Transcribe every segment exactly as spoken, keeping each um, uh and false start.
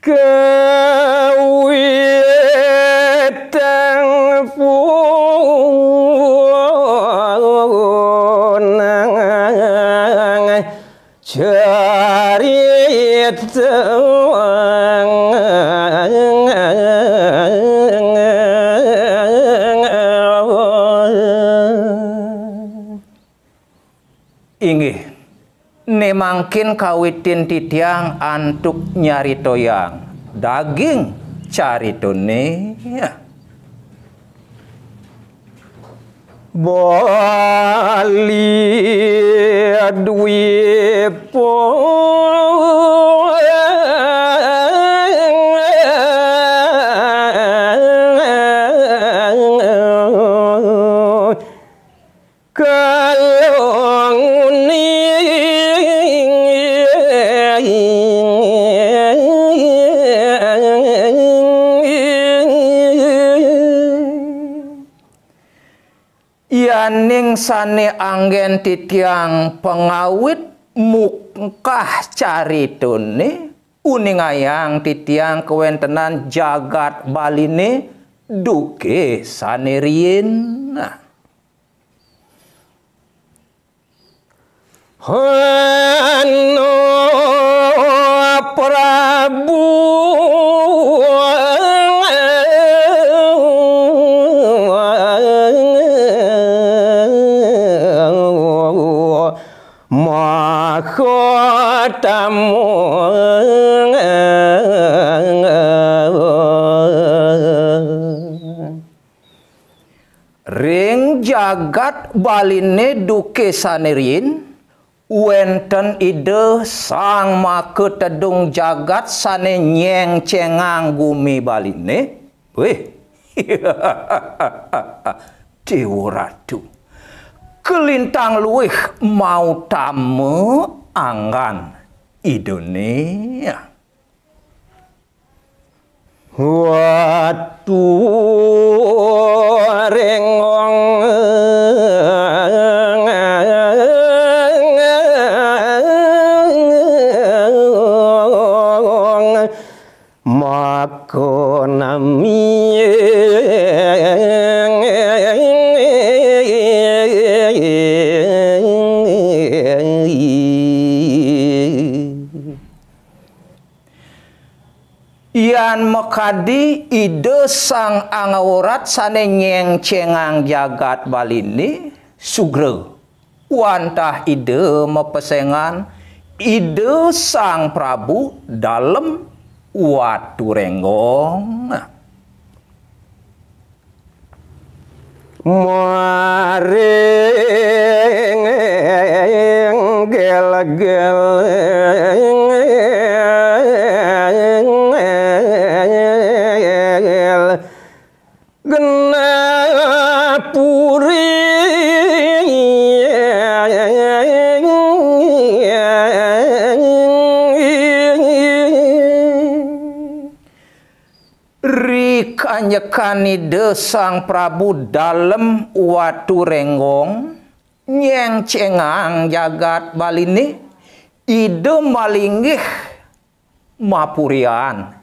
Kawitang punang carita. Inggih, né mangkin kawitin titiang antuk nyaritayang daging caritané. Bali Dwipa. Kalong uning. Yaning sané anggén titiang pangawit mungkah caritané, uningayang titiang kawéntenan jagat Baliné duké sané riin. Nah. Hanu Prabu Mahatamu. Ring jagat Baliné duké sané riin, wénten Ida Sang Makatedung Jagat sané nyéngcéngang gumi Baliné. Wih. Déwa Ratu. Kalintang luih mautama anggan Idané. Watu rengong. Makadi Ida Sang Angawrat sané nyéngcéngang jagat Baliné, sugra wantah Ida mapesengan Ida Sang Prabu Dalem Waturénggong. Maring gel-gel genah puri. Rikanjekan Ida Sang Prabu Dalem Waturénggong nyéngcéngang jagat Baliné, Ida malinggih mapurian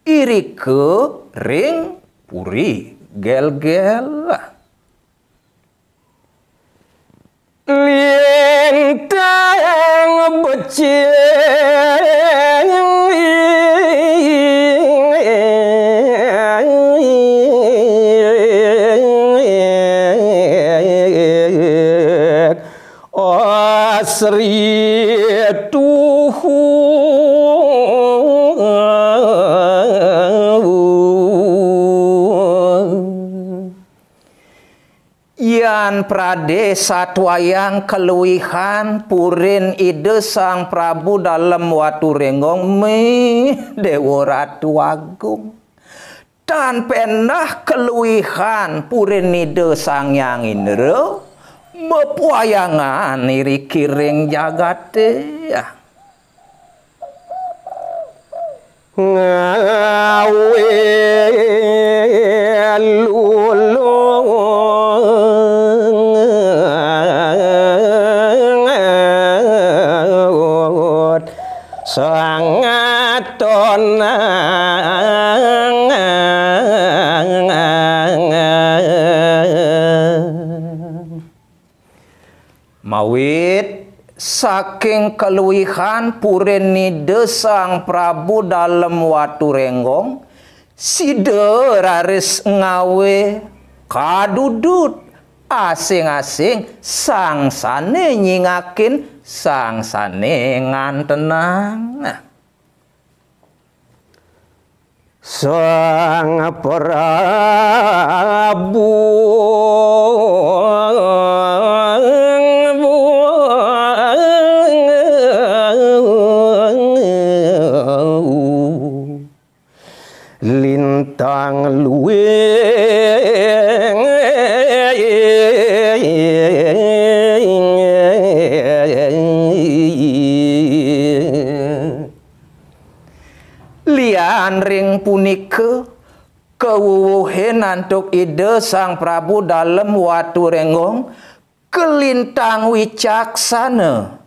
irika ring puri gel-gel. Lintang becik asri tuhu. Yan pradé satwayang kaluihan purin Ida Sang Prabu Dalem Waturénggong, mih Déwa Ratu Agung. Tan péndah kaluihan purin Ida Sang Hyang Indra, mapuayangan iriki ring jagaté. Ngawé lulung sangat tonang. Mawit saking kaluihan purin Ida Sang Prabu Dalem Waturénggong, sida raris ngawé kadudut asing-asing, sang sané nyingakin, sang sané ngantenang. Sang Prabu Lintang Luing. Lian ring punika, kawuwuhin antuk Ida Sang Prabu Dalem Waturénggong, kalintang wicaksana,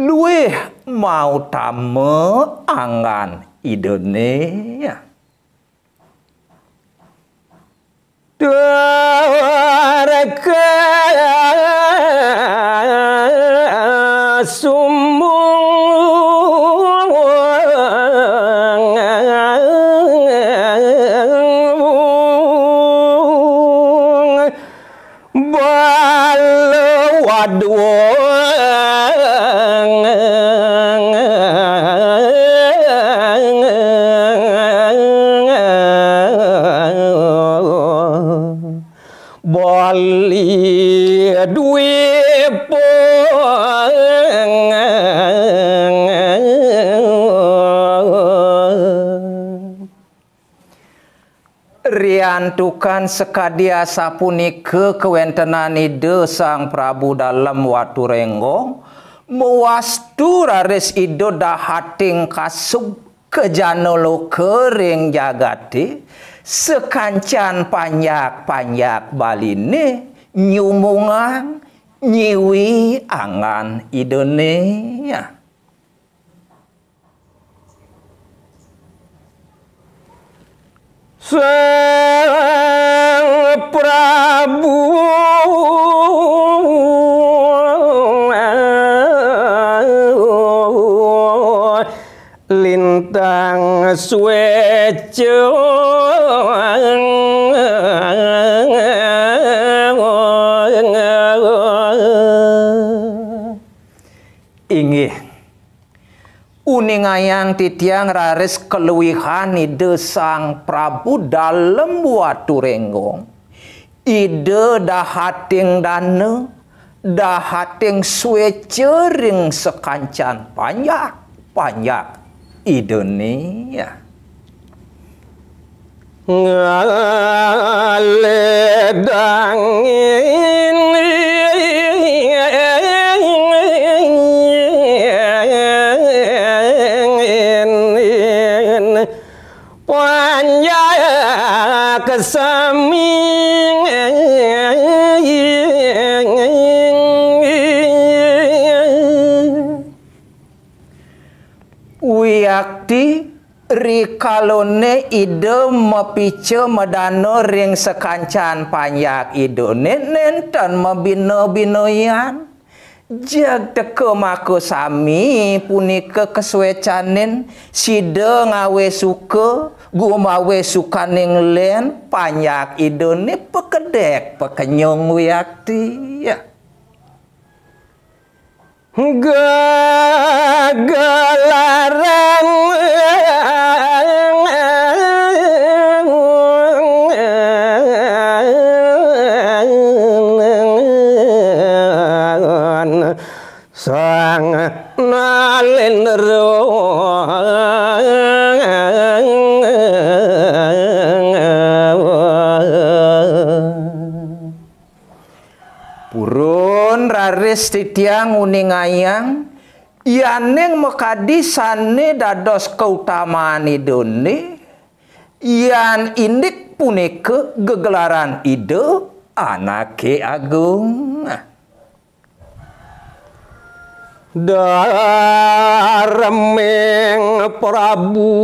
luih mautama anggan Idané. Dwarka sumbung bala wadwang. Bali Dwipa. Riantukan sakadi asapunika kawéntenan Ida Sang Prabu Dalem Waturénggong, mawastu raris Ida dahating kasub ka janaloka ring jagaté, sakancan panjak-panjak Baliné nyumbungang nyiwi anggan Idané. Sang Prabu Lintang Sué. Inggih. Uningayang titiang raris kaluihan Ida Sang Prabu Dalem Watu Renggong. Ida dahating dana, dahating sueca ring sakancan panjak, panjak Idane. Ngaledangin panjak sami. Wiakti rikalane Ida mapica madana ring sakancan panjak Idane nenten mabina-binayan. Jeg teka makasami punika kasuecanin sida ngawe suka, gumawe sukaning len panjak Idane pakedek pakenyung wiakti. Gegelaran Sang Nalendra. Purun raris titiang nguningayang, yaning makadi sane dados kautamaan Idane, yan indik punika gegelaran Ida Anake Agung. Darming Prabu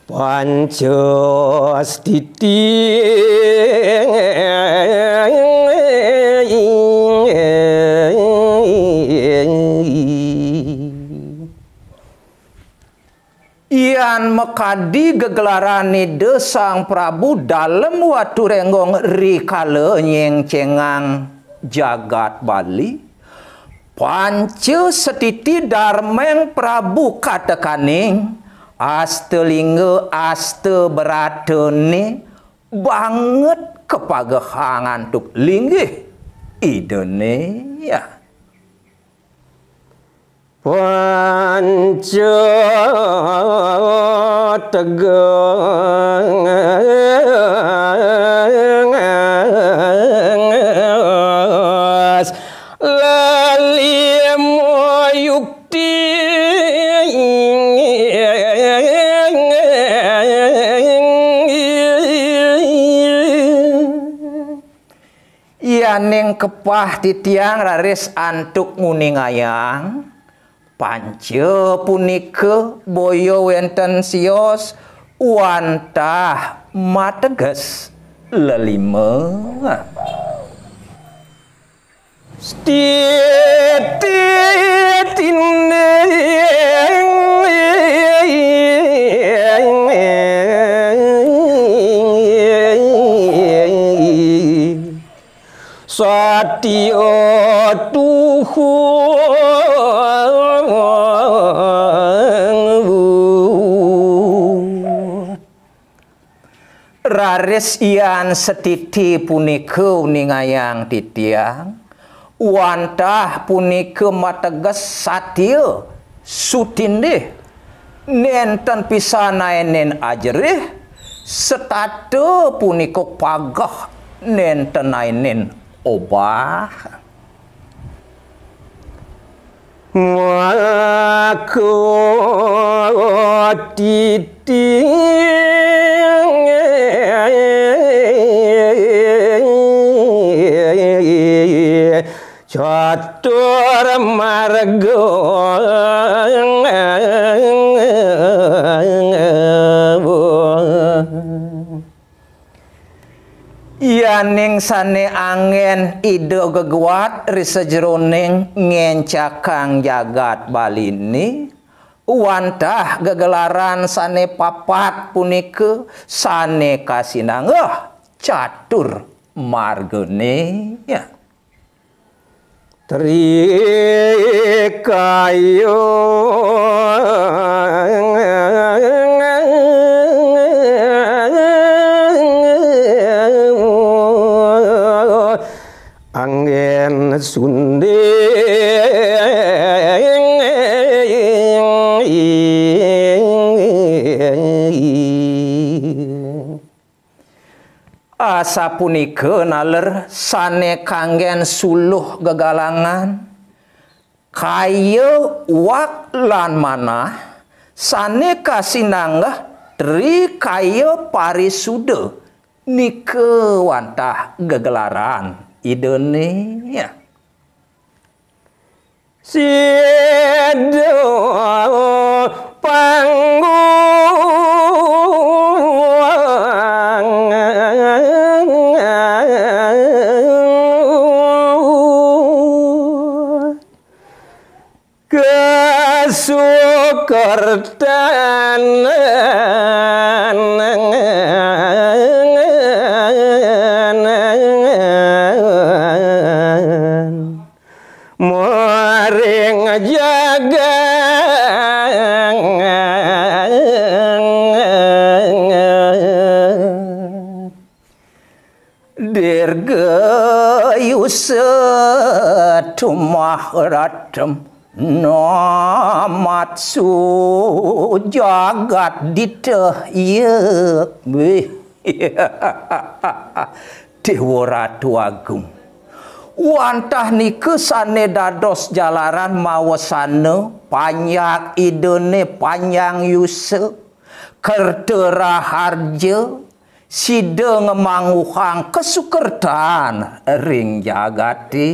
Panca Stiti. Yan makadi gegelaran Ida Sang Prabu Dalem Watu Renggong rikala nyengcengang jagat Bali, Panca Stiti Darmeng Prabu katekaning Astalingga Asta Bratane banget kapagehang antuk linggih Idane. Panca Tegas Lelimo Yukti. Yaning kepah titiang raris antuk nguningayang, panca punika boya wenten sios wantah mateges lelima. Stiti tinding. Satya tuhu. Raris yan setiti punika uningayang titiang, wantah punika mateges satya sutindih, nenten pisan ainin ajerih, setata punika pageh nenten ainin obah. Maka titi catur marga. Yaning Sane anggen Ida geguat ri sajeroning ngencakang jagat Baline, wantah gegelaran sane papat punika sane kasinanggeh catur margane. Ya. Trikaya anggen sunding. Asapunika naler sane kanggen suluh gegalangan, kaya, wak, lan manah, sane kasinanggeh trikaya parisuda, nika wantah gegelaran Idane. Sida panggung kasukertanan. Maring jagat dirgayusa tumah ratem namatsu jagat diteh iya. Wih. Dewa Ratu Agung. Wantah nika sane dados jalaran mawasana panjak Idane panjang yusa, kerta raharja, sida ngemangguhang kasukertan ring jagate.